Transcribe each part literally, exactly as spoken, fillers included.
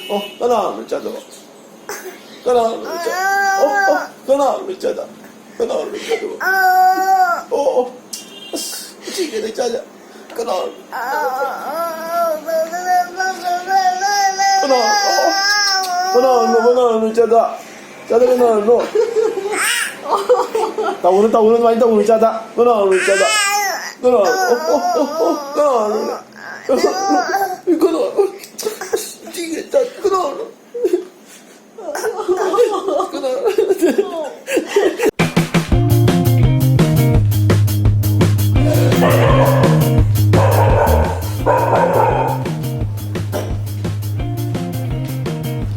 ꯑꯣ, ꯀꯅꯥꯅꯣ ꯆꯥꯗꯕ? ꯀꯅꯥꯅꯣ ꯆꯥ-, ꯑꯣ, ꯑꯣ, ꯀꯅꯥꯅꯣ ꯆꯥꯗ? ꯀꯅꯥꯅꯣ ꯆꯥꯗꯕ? ꯑꯣ, ꯑꯣ, ꯑꯁ, ꯎꯆꯤꯒ ꯂꯩ ꯆꯥꯗ꯫ ꯀꯅꯥꯅꯣ? ꯀꯅꯥꯅꯣ? ꯑꯣ, ꯑꯣ, ꯀꯅꯥꯅꯣ? ꯀꯅꯥꯅꯣ ꯆꯥꯗ? ꯆꯥꯗ ꯀꯅꯥꯅꯣ? ꯇꯧꯒꯅꯨ, ꯇꯧꯒꯅꯨ, ꯑꯗꯨꯃꯥꯏꯅ ꯇꯧꯒꯅꯨ ꯆꯥꯗ꯫ ꯀꯅꯥꯅꯣ ꯆꯥꯗ? ꯀꯅꯥꯅꯣ? ꯑꯣ, ꯑꯣ, ꯑꯣ, ꯑꯣ, ꯀꯅꯥꯅꯣ? ꯀꯅꯥꯅꯣ? ꯑꯁ, ꯎꯆꯤꯒ ꯆꯥꯗ꯫ ꯀꯅꯥꯅꯣ?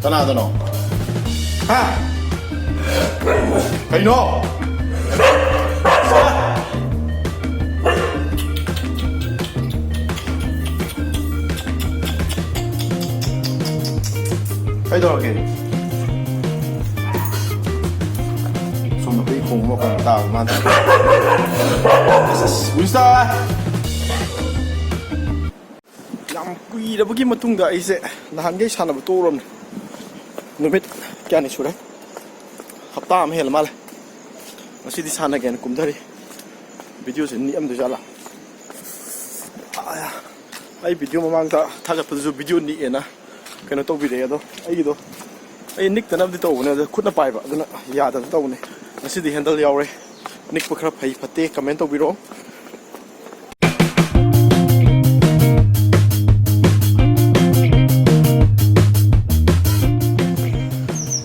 ꯀꯅꯥꯗꯅꯣ? ꯍꯥ? ꯀꯩꯅꯣ? ꯀꯩꯗꯧꯔꯒꯦ? ꯁꯣꯝꯗ ꯍꯨꯏ ꯈꯣꯡꯕ ꯃꯈꯣꯟ ꯇꯥꯕ ꯃꯥꯅ꯫ ꯑꯁ, ꯑꯁ, ꯃꯤꯁꯇꯔ! ꯌꯥꯝ ꯀꯨꯏꯔꯕꯒꯤ ꯃꯇꯨꯡꯗ ꯑꯩꯁꯦ ꯅꯍꯥꯟꯈꯩ ꯁꯥꯟꯅꯕ ꯇꯣꯛꯎꯔꯕꯅꯦ꯫ ꯅꯨꯃꯤꯠ ꯀꯌꯥꯅꯤ ꯁꯨꯔꯦ? ꯍꯞꯇꯥ ꯑꯃ ꯍꯦꯜꯂ ꯃꯥꯜꯂꯦ꯫ ꯉꯁꯤꯗꯤ ꯁꯥꯟꯅꯒꯦꯅ ꯀꯨꯝꯊꯔꯤ꯫ ꯚꯤꯗꯤꯑꯣꯁꯦ ꯅꯤꯛꯑꯝꯗꯣꯏꯖꯥꯠꯂꯥ? ꯑꯥꯌꯥ꯫ ꯑꯩ ꯚꯤꯗꯤꯑꯣ ꯃꯃꯥꯡꯗ ꯊꯥꯒꯠꯄꯗꯨꯁꯨ ꯚꯤꯗꯤꯑꯣ ꯅꯤꯛꯑꯦꯅ ꯀꯩꯅꯣ ꯇꯧꯕꯤꯔꯛꯑꯦ꯫ ꯑꯗꯣ ꯑꯩꯒꯤꯗꯣ ꯑꯩ ꯅꯤꯛꯇꯅꯕꯗꯤ ꯇꯧꯕꯅꯦ, ꯑꯗꯣ ꯈꯨꯠꯅ ꯄꯥꯏꯕ ꯑꯗꯨꯅ ꯌꯥꯗꯕ ꯇꯧꯕꯅꯦ꯫ ꯉꯁꯤꯗꯤ ꯍꯦꯟꯗꯜ ꯌꯥꯎꯔꯦ꯫ ꯅꯤꯛꯄ ꯈꯔ ꯐꯩ ꯐꯠꯇꯦ ꯀꯃꯦꯟ ꯇꯧꯕꯤꯔꯛꯑꯣ꯫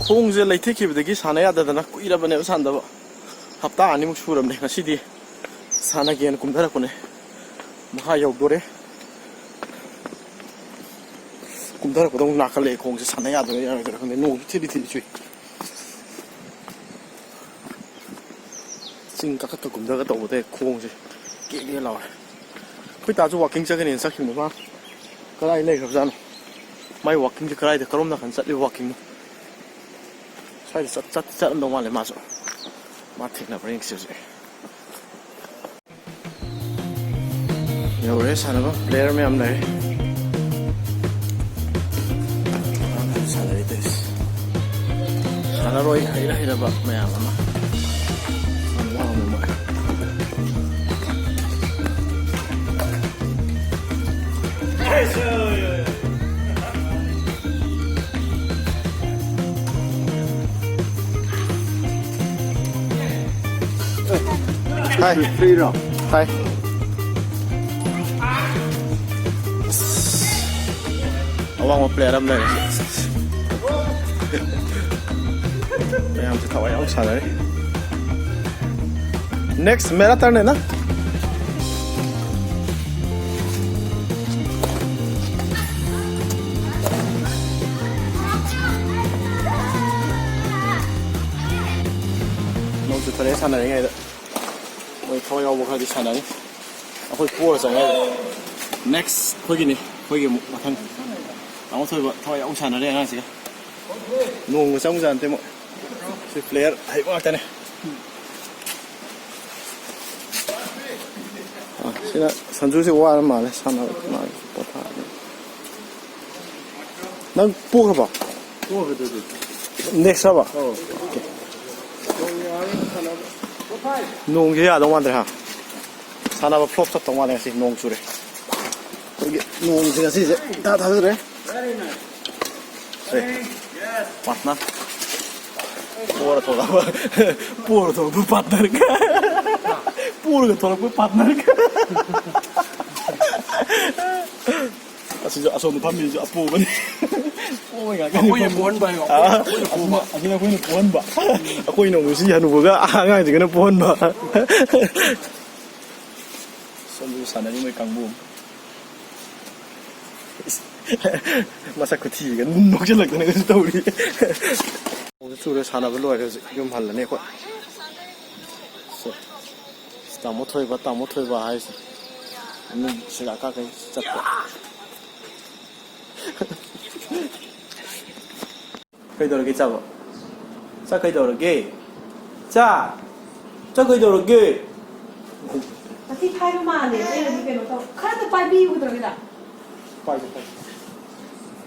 ꯈꯣꯡꯁꯦ ꯂꯩꯊꯦꯛꯈꯤꯕꯗꯒꯤ ꯁꯥꯟꯅ ꯌꯥꯗꯗꯅ ꯀꯨꯏꯔꯕꯅꯦꯕ ꯁꯥꯟꯅꯗꯕ꯫ ꯍꯞꯇꯥ ꯑꯅꯤꯃꯨꯛ ꯁꯨꯔꯕꯅꯦ꯫ ꯉꯁꯤꯗꯤ ꯁꯥꯟꯅꯒꯦꯅ ꯀꯨꯝꯊꯔꯛꯄꯅꯦ꯫ ꯃꯈꯥ ꯌꯧꯗꯣꯔꯦ꯫ ꯀꯨꯝꯊꯔꯛꯄꯗ ꯑꯃꯨꯛ ꯅꯥꯀꯠꯂꯛꯑꯦ꯫ ꯈꯣꯡꯁꯦ ꯁꯥꯟꯅ ꯌꯥꯗꯣꯏꯔꯥ ꯌꯥꯔꯣꯏꯗꯣꯏꯔꯥ ꯈꯪꯗꯦ꯫ ꯅꯣꯡꯁꯨ ꯊꯤꯂꯤ ꯊꯤꯂꯤ ꯆꯨꯏ꯫ ꯆꯤꯡ ꯀꯥꯈꯠꯇ ꯀꯨꯝꯊꯒ ꯇꯧꯕꯗ ꯈꯣꯡꯁꯦ ꯀꯦꯛ ꯀꯦꯛ ꯂꯥꯎꯔꯦ꯫ ꯑꯩꯈꯣꯏ ꯇꯥꯁꯨ ꯋꯥꯀꯤꯡ ꯆꯠꯀꯅꯤꯅ ꯆꯠꯈꯤꯕꯅꯦ꯫ ꯃꯥ ꯀꯗꯥꯏ ꯂꯩꯈ꯭ꯔꯕꯖꯥꯠꯅꯣ? ꯃꯥꯏ ꯋꯥꯀꯤꯡꯁꯦ ꯀꯗꯥꯏꯗ, ꯀꯔꯣꯝ ꯅꯥꯀꯟ ꯆꯠꯂꯤꯕ ꯋꯥꯀꯤꯡꯅꯣ? ꯁ꯭ꯋꯥꯏꯗ ꯆꯠ-, ꯆꯠ-, ꯆꯠꯂꯝꯗꯧ ꯃꯥꯜꯂꯦ ꯃꯥꯁꯨ꯫ ꯃꯥ ꯊꯦꯡꯅꯕ꯭ꯔꯥ ꯌꯦꯡꯁꯤ ꯍꯧꯖꯤꯛ꯫ ꯌꯧꯔꯦ ꯁꯥꯟꯅꯕ, ꯄ꯭ꯂꯦꯌꯔ ꯃꯌꯥꯝ ꯂꯩꯔꯦ꯫ ꯁꯥꯟꯅꯔꯣꯏ ꯍꯩꯔ ꯍꯩꯔꯕ ꯃꯌꯥꯝ ꯑꯃ꯫ ꯍꯥꯏ꯫ ꯐ꯭ꯔꯤꯔꯣ? ꯍꯥꯏ꯫ ꯑꯋꯥꯡꯕ player ꯑꯃ ꯂꯩꯔꯦ꯫ ꯃꯌꯥꯝꯁꯦ ꯊꯋꯥꯏ ꯌꯥꯎ ꯁꯥꯟꯅꯔꯤ꯫ Next marathon ꯅꯦꯅ꯫ ꯅꯣꯡ ꯆꯨꯊꯔꯛꯑꯦ ꯁꯥꯟꯅꯔꯤꯉꯩꯗ꯫ ꯃꯣꯏ ꯊꯋꯥꯏ ꯌꯥꯎꯕ ꯈꯔꯗꯤ ꯁꯥꯟꯅꯔꯤ꯫ ꯑꯩꯈꯣꯏ ꯄꯣꯔ ꯆꯪꯉꯦ꯫ Next ꯑꯩꯈꯣꯏꯒꯤꯅꯤ꯫ ꯑꯩꯈꯣꯏꯒꯤ ꯑꯃꯨꯛ ꯃꯊꯪ꯫ ꯇꯥꯃꯣ ꯊꯣꯏꯕ ꯊꯋꯥꯏ ꯌꯥꯎ ꯁꯥꯟꯅꯔꯦ ꯑꯉꯥꯡꯁꯤꯒ꯫ ꯅꯣꯡꯒ ꯆꯪꯖꯥꯟꯇꯦ ꯃꯣꯏ꯫ ꯁꯤ player ꯑꯍꯩꯕ ꯉꯥꯛꯇꯅꯦ꯫ ꯑ, ꯁꯤꯅ ꯁꯟꯖꯨꯁꯦ ꯋꯥꯔ ꯃꯥꯜꯂꯦ ꯁꯥꯟꯅꯕ ꯃꯥꯜꯂꯦ ꯄꯣꯊꯥꯔꯦ꯫ ꯅꯪ ꯄꯣꯈ꯭ꯔꯕꯣ? ꯄꯣꯈ꯭ꯔꯦ ꯑꯗꯨꯗꯤ꯫ Next ꯍꯥꯏꯕ? ꯑꯧ꯫ Okay꯫ ꯅꯣꯡꯁꯦ ꯌꯥꯗꯧ ꯃꯥꯟꯗ꯭ꯔꯦ ꯍꯥ꯫ ꯁꯥꯟꯅꯕ flop ꯆꯠꯇꯧ ꯃꯥꯜꯂꯦ ꯉꯁꯤ ꯅꯣꯡ ꯆꯨꯔꯦ꯫ ꯑꯩꯈꯣꯏꯒꯤ ꯅꯣꯡꯁꯦ ꯉꯁꯤꯁꯦ ꯏꯊꯥ ꯊꯥꯖꯗ꯭ꯔꯦ꯫ ꯁꯦ꯫ Partner꯫ ꯄꯣꯔ ꯊꯣꯛꯂꯛꯄ꯫ ꯄꯣꯔ ꯊꯣꯛꯂꯛꯄ partner꯫ ꯄꯣꯔꯒ ꯊꯣꯛꯂꯛꯄ partner꯫ ꯑꯁꯤꯁꯨ ꯑꯁꯣꯝꯗ ꯐꯝꯃꯤꯁꯤꯁꯨ ꯑꯄꯣꯕꯅꯤ꯫ ꯑꯄꯣꯕ ꯉꯥꯛꯇꯅꯤ ꯑꯩꯈꯣꯏꯅ ꯐꯝꯃꯤ꯫ ꯄꯣꯍꯟꯕ ꯍꯥꯏꯌꯣ꯫ ꯑꯥ, ꯑꯩꯈꯣꯏꯅ ꯄꯣꯕ꯫ ꯑꯁꯤꯅ, ꯑꯁꯤꯅ ꯑꯩꯈꯣꯏꯅ ꯄꯣꯍꯟꯕ꯫ ꯑꯩꯈꯣꯏꯅ ꯑꯃꯨꯛ ꯁꯤ ꯍꯅꯨꯕꯒ ꯑꯉꯥꯡꯁꯤꯡꯒꯅ ꯄꯣꯍꯟꯕ꯫ ꯁꯣꯝꯗꯁꯨ ꯁꯥꯟꯅꯔꯤ ꯃꯣꯏ ꯀꯥꯡꯕꯨ ꯑꯃ꯫ ꯃꯁꯛ ꯈꯨꯊꯤꯒ ꯅꯣꯛꯁꯤꯜꯂꯛꯇꯅꯒꯁꯨ ꯇꯧꯔꯤ꯫ ꯅꯣꯡꯁꯨ ꯆꯨꯔꯦ, ꯁꯥꯟꯅꯕ ꯂꯣꯏꯔꯦ, ꯍꯧꯖꯤꯛ ꯌꯨꯝ ꯍꯜꯂꯅꯤ ꯑꯩꯈꯣꯏ꯫ ꯁꯦ꯫ ꯇꯥꯃꯣ ꯊꯣꯏꯕ, ꯇꯥꯃꯣ ꯊꯣꯏꯕ ꯍꯥꯏꯁꯦ꯫ ꯃꯤ ꯁꯤꯗ ꯀꯥꯈꯩ ꯆꯠꯄ꯫ ꯀꯩꯗꯧꯔꯒꯦ ꯆꯥꯕ? ꯆꯥ ꯀꯩꯗꯧꯔꯒꯦ? ꯆꯥ! ꯆꯥ ꯀꯩꯗꯧꯔꯒꯦ? ꯃꯊꯤ ꯐꯥꯏꯕ ꯃꯥꯜꯂꯦ, ꯑꯇꯩꯅꯗꯤ ꯀꯩꯅꯣ ꯇꯧ-, ꯈꯔꯇ ꯄꯥꯏꯕꯤꯌꯨ ꯀꯩꯗꯧꯔꯒꯦꯗ? ꯄꯥꯏꯒꯦ, ꯄꯥꯏꯒꯦ꯫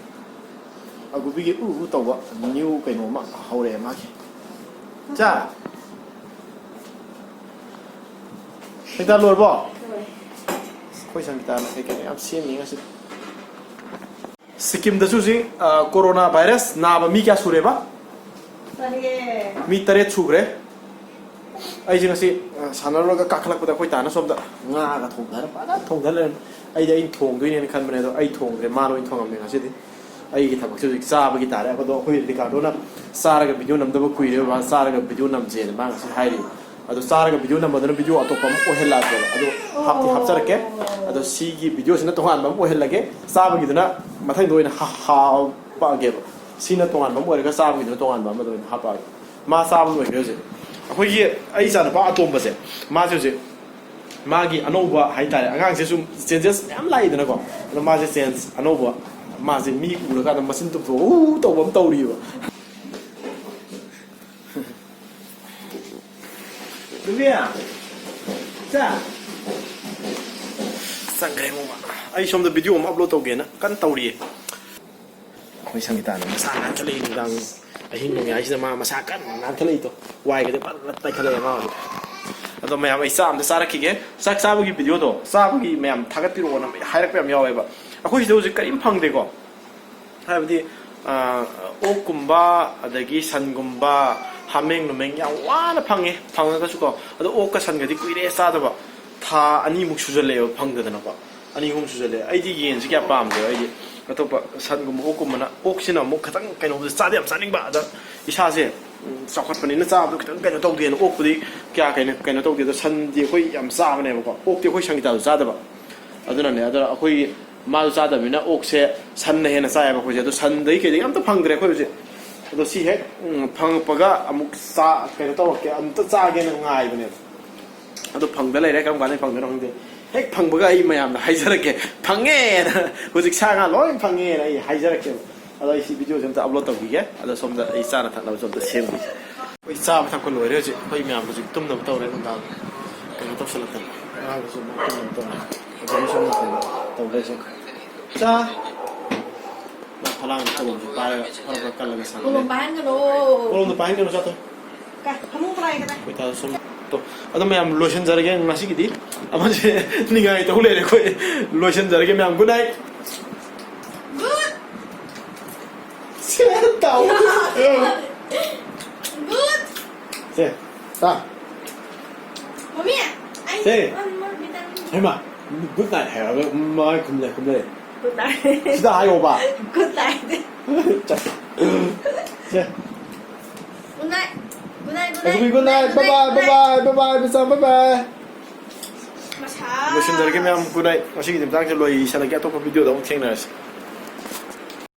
ꯑꯒꯨꯕꯤꯒꯤ ꯎ ꯎ ꯇꯧꯕ ꯅ꯭ꯌꯨ ꯀꯩꯅꯣꯝꯃ ꯍꯧꯔꯛꯑꯦ ꯃꯥꯒꯤ꯫ ꯆꯥ꯫ ꯍꯦꯛꯇ ꯂꯣꯏꯔꯕꯣ? ꯑꯩꯈꯣꯏ ꯁꯪꯒꯤꯇꯥꯅ ꯀꯩ ꯀꯩꯅꯣ ꯌꯥꯝ ꯁꯦꯝꯃꯤ ꯉꯁꯤ꯫ ꯁꯤꯛꯀꯤꯝꯗꯁꯨ ꯍꯧꯖꯤꯛ, ꯑ, ꯀꯣꯔꯣꯅꯥ ꯚꯥꯏꯔꯁ ꯅꯥꯕ ꯃꯤ ꯀꯌꯥ ꯁꯨꯔꯦꯕ? ꯇꯔꯦꯠ꯫ ꯃꯤ ꯇꯔꯦꯠ ꯁꯨꯈ꯭ꯔꯦ꯫ ꯑꯩꯁꯦ ꯉꯁꯤ, ꯑ, ꯁꯥꯟꯅꯔꯨꯔꯒ ꯀꯥꯈꯠꯂꯛꯄꯗ ꯑꯩꯈꯣꯏ ꯇꯥꯅ ꯁꯣꯝꯗ ꯉꯥꯒ ꯊꯣꯡꯊꯔ ꯐꯖꯅ ꯊꯣꯡꯊꯔ ꯂꯩꯔꯝꯃꯦ꯫ ꯑꯩꯗꯤ ꯑꯩꯅ ꯊꯣꯡꯗꯣꯏꯅꯦꯅ ꯈꯟꯕꯅꯦ, ꯑꯗꯣ ꯑꯩ ꯊꯣꯡꯗ꯭ꯔꯦ, ꯃꯥꯅ ꯑꯣꯏꯅ ꯊꯣꯡꯉꯝꯃꯦ ꯉꯁꯤꯗꯤ꯫ ꯑꯩꯒꯤ ꯊꯕꯛꯁꯦ ꯍꯧꯖꯤꯛ ꯆꯥꯕꯒꯤ ꯇꯥꯔꯦ꯫ ꯑꯗꯣ ꯑꯩꯈꯣꯏ ꯔꯤꯀꯥꯔꯗꯣꯅ ꯆꯥꯔꯒ ꯚꯤꯗꯤꯑꯣ ꯅꯝꯗꯕ ꯀꯨꯏꯔꯦ, ꯃꯥ ꯆꯥꯔꯒ ꯚꯤꯗꯤꯑꯣ ꯅꯝꯁꯦꯅ ꯃꯥ ꯉꯁꯤ ꯍꯥꯏꯔꯤ꯫ ꯑꯗꯣ ꯆꯥꯔꯒ ꯚꯤꯗꯤꯑꯣ ꯅꯝꯕꯗꯨꯅ ꯚꯤꯗꯤꯑꯣ ꯑꯇꯣꯞꯄ ꯑꯃ ꯑꯣꯏꯍꯜꯂꯛꯑꯒꯦꯕ꯫ ꯑꯗꯣ ꯍꯥꯞꯇꯤ ꯍꯥꯞꯆꯔꯛꯀꯦ꯫ ꯑꯗꯣ ꯁꯤꯒꯤ ꯚꯤꯗꯤꯑꯣꯁꯤꯅ ꯇꯣꯉꯥꯟꯕ ꯑꯃ ꯑꯣꯏꯍꯜꯂꯒꯦ, ꯆꯥꯕꯒꯤꯗꯨꯅ ꯃꯊꯪꯗ ꯑꯣꯏꯅ ꯍꯥ-, ꯍꯥꯞꯄꯛꯑꯒꯦꯕ꯫ ꯁꯤꯅ ꯇꯣꯉꯥꯟꯕ ꯑꯃ ꯑꯣꯏꯔꯒ ꯆꯥꯕꯒꯤꯗꯨꯅ ꯇꯣꯉꯥꯟꯕ ꯑꯃꯗ ꯑꯣꯏꯅ ꯍꯥꯞꯄꯛꯑꯒꯦ꯫ ꯃꯥ ꯆꯥꯕ ꯂꯣꯏꯈ꯭ꯔꯦ ꯍꯧꯖꯤꯛ꯫ ꯑꯩꯈꯣꯏꯒꯤ ꯑꯩ ꯏꯆꯥꯅꯨꯄꯥ ꯑꯇꯣꯝꯕꯁꯦ, ꯃꯥꯁꯦ ꯍꯧꯖꯤꯛ ꯃꯥꯒꯤ ꯑꯅꯧꯕ ꯍꯥꯏꯇꯥꯔꯦ, ꯑꯉꯥꯡꯁꯦ ꯁꯨꯝ ꯆꯦꯟꯖꯦꯁ ꯃꯌꯥꯝ ꯂꯥꯛꯏꯗꯅꯀꯣ꯫ ꯑꯗꯣ ꯃꯥꯁꯦ ꯆꯦꯟꯖ ꯑꯅꯧꯕ, ꯃꯥꯁꯦ ꯃꯤ ꯎꯔꯀꯥꯟꯗ ꯃꯆꯤꯟ ꯇꯨꯝꯊꯣꯛꯑ ꯎ ꯇꯧꯕ ꯑꯃ ꯇꯧꯔꯤꯑꯕ꯫ ꯅꯨꯄꯤ, ꯏꯆꯥ꯫ ꯆꯪꯈ꯭ꯔꯦ ꯃꯃꯥ꯫ ꯑꯩ ꯁꯣꯝꯗ ꯚꯤꯗꯤꯑꯣ ꯑꯃ ꯑꯞꯂꯣꯗ ꯇꯧꯒꯦꯅ ꯀꯟꯅ ꯇꯧꯔꯤꯌꯦ꯫ ꯑꯩꯈꯣꯏ ꯁꯪꯒꯤꯇꯥꯅ ꯃꯁꯥ ꯅꯥꯟꯊꯠꯂꯛꯏ ꯅꯨꯡꯗꯥꯡ ꯑꯍꯤꯡ ꯅꯣꯡꯌꯥꯏꯁꯤꯗ ꯃꯥ ꯃꯁꯥ ꯀꯟꯅ ꯅꯥꯟꯊꯠꯂꯛꯏꯗꯣ꯫ ꯋꯥꯏꯒꯗꯤ ꯐꯖꯅ ꯇꯩꯈꯠꯂꯛꯑꯦ ꯃꯥ ꯍꯧꯖꯤꯛ꯫ ꯑꯗꯣ ꯃꯌꯥꯝ ꯑꯩ ꯆꯥꯛ ꯑꯝꯇ ꯆꯥꯔꯛꯈꯤꯒꯦ꯫ ꯆꯥꯛ ꯆꯥꯕꯒꯤ ꯚꯤꯗꯤꯑꯣꯗꯣ, ꯆꯥꯕꯒꯤ ꯃꯌꯥꯝ ꯊꯥꯒꯠꯄꯤꯔꯛꯑꯣꯅ ꯍꯥꯏꯔꯛꯄ ꯌꯥꯝ ꯌꯥꯎꯋꯦꯕ꯫ ꯑꯩꯈꯣꯏ ꯁꯤꯗ ꯍꯧꯖꯤꯛ ꯀꯔꯤꯝ ꯐꯪꯗꯦꯀꯣ꯫ ꯍꯥꯏꯕꯗꯤ, ꯑ, ꯑꯣꯛꯀꯨꯝꯕ, ꯑꯗꯒꯤ ꯁꯟꯒꯨꯝꯕ, ꯍꯥꯃꯦꯡ ꯅꯨꯃꯦꯡ ꯌꯥꯝ ꯋꯥꯅ ꯐꯪꯉꯦ, ꯐꯪꯉꯒꯁꯨꯀꯣ꯫ ꯑꯗꯣ ꯑꯣꯛꯀ ꯁꯟꯒꯗꯤ ꯀꯨꯏꯔꯦ ꯆꯥꯗꯕ, ꯊꯥ ꯑꯅꯤꯃꯨꯛ ꯁꯨꯖꯜꯂꯛꯑꯦꯕ ꯐꯪꯗꯗꯅꯀꯣ꯫ ꯑꯅꯤ ꯑꯍꯨꯝ ꯁꯨꯖꯜꯂꯛꯑꯦ꯫ ꯑꯩꯗꯤ ꯌꯦꯟꯁꯤ ꯀꯌꯥ ꯄꯥꯝꯗꯦꯕ꯫ ꯑꯩꯗꯤ ꯑꯇꯣꯞꯄ ꯁꯟꯒꯨꯝꯕ, ꯑꯣꯛꯀꯨꯝꯕꯅ, ꯑꯣꯛꯁꯤꯅ ꯑꯃꯨꯛ ꯈꯤꯇꯪ ꯀꯩꯅꯣꯗ ꯆꯥꯗꯤ ꯌꯥꯝ ꯆꯥꯅꯤꯡꯕ, ꯑꯗ ꯏꯁꯥꯁꯦ, ꯎꯝ, ꯆꯥꯎꯈꯠꯄꯅꯤꯅ ꯆꯥꯕꯗꯣ ꯈꯤꯇꯪ ꯀꯩꯅꯣ ꯇꯧꯗꯦꯅ꯫ ꯑꯣꯛꯄꯨꯗꯤ ꯀꯌꯥ ꯀꯩꯅꯣ, ꯀꯩꯅꯣ ꯇꯧꯗꯦ, ꯑꯗꯣ ꯁꯟꯗꯤ ꯑꯩꯈꯣꯏ ꯌꯥꯝ ꯆꯥꯕꯅꯦꯕꯀꯣ꯫ ꯑꯣꯛꯇꯤ ꯑꯩꯈꯣꯏ ꯁꯪꯒꯤꯇꯥꯁꯨ ꯆꯥꯗꯕ꯫ ꯑꯗꯨꯅꯅꯦ꯫ ꯑꯗꯣ ꯑꯩꯈꯣꯏ ꯃꯥꯁꯨ ꯆꯥꯗꯕꯅꯤꯅ ꯑꯣꯛꯁꯦ ꯁꯟꯅ ꯍꯦꯟꯅ ꯆꯥꯏꯌꯦꯕ ꯑꯩꯈꯣꯏꯁꯦ꯫ ꯑꯗꯣ ꯁꯟꯗꯩ ꯀꯩꯗꯩ ꯑꯝꯇ ꯐꯪꯗ꯭ꯔꯦ ꯑꯩꯈꯣꯏ ꯍꯧꯖꯤꯛ꯫ ꯑꯗꯣ ꯁꯤ ꯍꯦꯛ, ꯎꯝ, ꯐꯪꯉꯛꯄꯒ ꯑꯃꯨꯛ ꯆꯥ-, ꯀꯩꯅꯣ ꯇꯧꯔꯛꯀꯦ, ꯑꯝꯇ ꯆꯥꯒꯦꯅ ꯉꯥꯏꯕꯅꯦꯕ꯫ ꯑꯗꯣ ꯐꯪꯗ ꯂꯩꯔꯦ, ꯀꯔꯝ ꯀꯥꯟꯗ ꯐꯪꯗꯣꯏꯅꯣ ꯈꯪꯗꯦ꯫ ꯍꯦꯛ ꯐꯪꯕꯒ ꯑꯩ ꯃꯌꯥꯝꯗ ꯍꯥꯏꯖꯔꯛꯀꯦ, "ꯐꯪꯉꯦꯅ, ꯍꯧꯖꯤꯛ ꯁꯥ ꯉꯥ ꯂꯣꯏ ꯐꯪꯉꯦꯅ" ꯑꯩ ꯍꯥꯏꯖꯔꯛꯀꯦꯕ꯫ ꯑꯗꯣ ꯑꯩ ꯁꯤ ꯚꯤꯗꯤꯑꯣꯁꯦ ꯑꯝꯇ ꯑꯞꯂꯣꯗ ꯇꯧꯈꯤꯒꯦ꯫ ꯑꯗꯣ ꯁꯣꯝꯗ ꯑꯩ ꯆꯥꯅ ꯊꯛꯅꯕꯁꯨ ꯑꯝꯇ ꯁꯦꯝꯈꯤꯒꯦ꯫ ꯑꯩꯈꯣꯏ ꯆꯥꯕ ꯊꯛꯄ ꯂꯣꯏꯔꯦ ꯍꯧꯖꯤꯛ꯫ ꯑꯩꯈꯣꯏ ꯃꯌꯥꯝ ꯍꯧꯖꯤꯛ ꯇꯨꯝꯅꯕ ꯇꯧꯔꯦ ꯅꯨꯡꯗꯥꯡ꯫ ꯀꯩꯅꯣ ꯇꯧꯁꯜꯂꯛꯇꯅ꯫ ꯑꯉꯥꯡꯗꯨꯁꯨ ꯑꯃꯨꯛ ꯇꯨꯝꯅꯕ ꯇꯧꯔꯦ꯫ ꯑꯗꯒꯤ ꯁꯣꯝ ꯅꯥꯀꯟꯗ ꯇꯧ ꯂꯩꯔꯤꯁꯦ꯫ ꯆꯥ꯫ ꯐꯂꯥꯡ ꯀꯣꯂꯣꯝꯁꯦ ꯄꯥꯏꯔꯒ ꯐꯔꯛ ꯐꯔꯛ ꯀꯜꯂꯒ ꯁꯥꯟꯅꯔꯦ꯫ ꯀꯣꯂꯣꯝ ꯄꯥꯏꯍꯟꯒꯅꯣ꯫ ꯀꯣꯂꯣꯝꯗꯣ ꯄꯥꯏꯍꯟꯒꯅꯨ ꯆꯠꯇꯣ꯫ ꯀ ꯐꯃꯨꯡ ꯄꯥꯏꯒꯗ꯫ ꯑꯩꯈꯣꯏ ꯊꯥꯗ ꯁꯨꯝ ꯇꯣ꯫ ꯑꯗꯣ ꯃꯌꯥꯝ ꯂꯣꯏꯁꯤꯟꯖꯔꯒꯦ ꯉꯁꯤꯒꯤꯗꯤ꯫ ꯑꯃꯁꯦ ꯅꯤꯡꯉꯥꯏ ꯇꯧ ꯂꯩꯔꯦ ꯑꯩꯈꯣꯏ꯫ ꯂꯣꯏꯁꯤꯟꯖꯔꯒꯦ ꯃꯌꯥꯝ꯫ Good night꯫ Good꯫ ꯁꯦ ꯇꯥꯎ꯫ Good꯫ ꯁꯦ ꯇꯥ꯫ ꯃꯃꯤ꯫ ꯑꯩ ꯁꯦ꯫ One more vitamin꯫ ꯍꯩꯃꯥ꯫ Good night ꯍꯥꯏꯔꯒ ꯃꯥꯏ ꯈꯨꯝꯂꯦ ꯈꯨꯝꯂꯦ꯫ Good night꯫ ꯁꯤꯗ ꯍꯥꯏꯌꯣꯕ꯫ Good night꯫ ꯆꯠ꯫ ꯁꯦ꯫ Good night꯫ Good night꯫ Good night, bye bye, bye bye, bye bye, ꯃꯤꯆꯝ, bye bye꯫ ꯃꯁꯥ꯫ ꯂꯣꯏꯁꯤꯟꯖꯔꯒꯦ ꯃꯌꯥꯝ, good night꯫ ꯉꯁꯤꯒꯤꯗꯤ ꯃꯇꯥꯡꯁꯦ ꯂꯣꯏꯁꯤꯜꯂꯒꯦ, ꯑꯇꯣꯞꯄ video ꯗ ꯑꯃꯨꯛ ꯊꯦꯡꯅꯔꯁꯤ꯫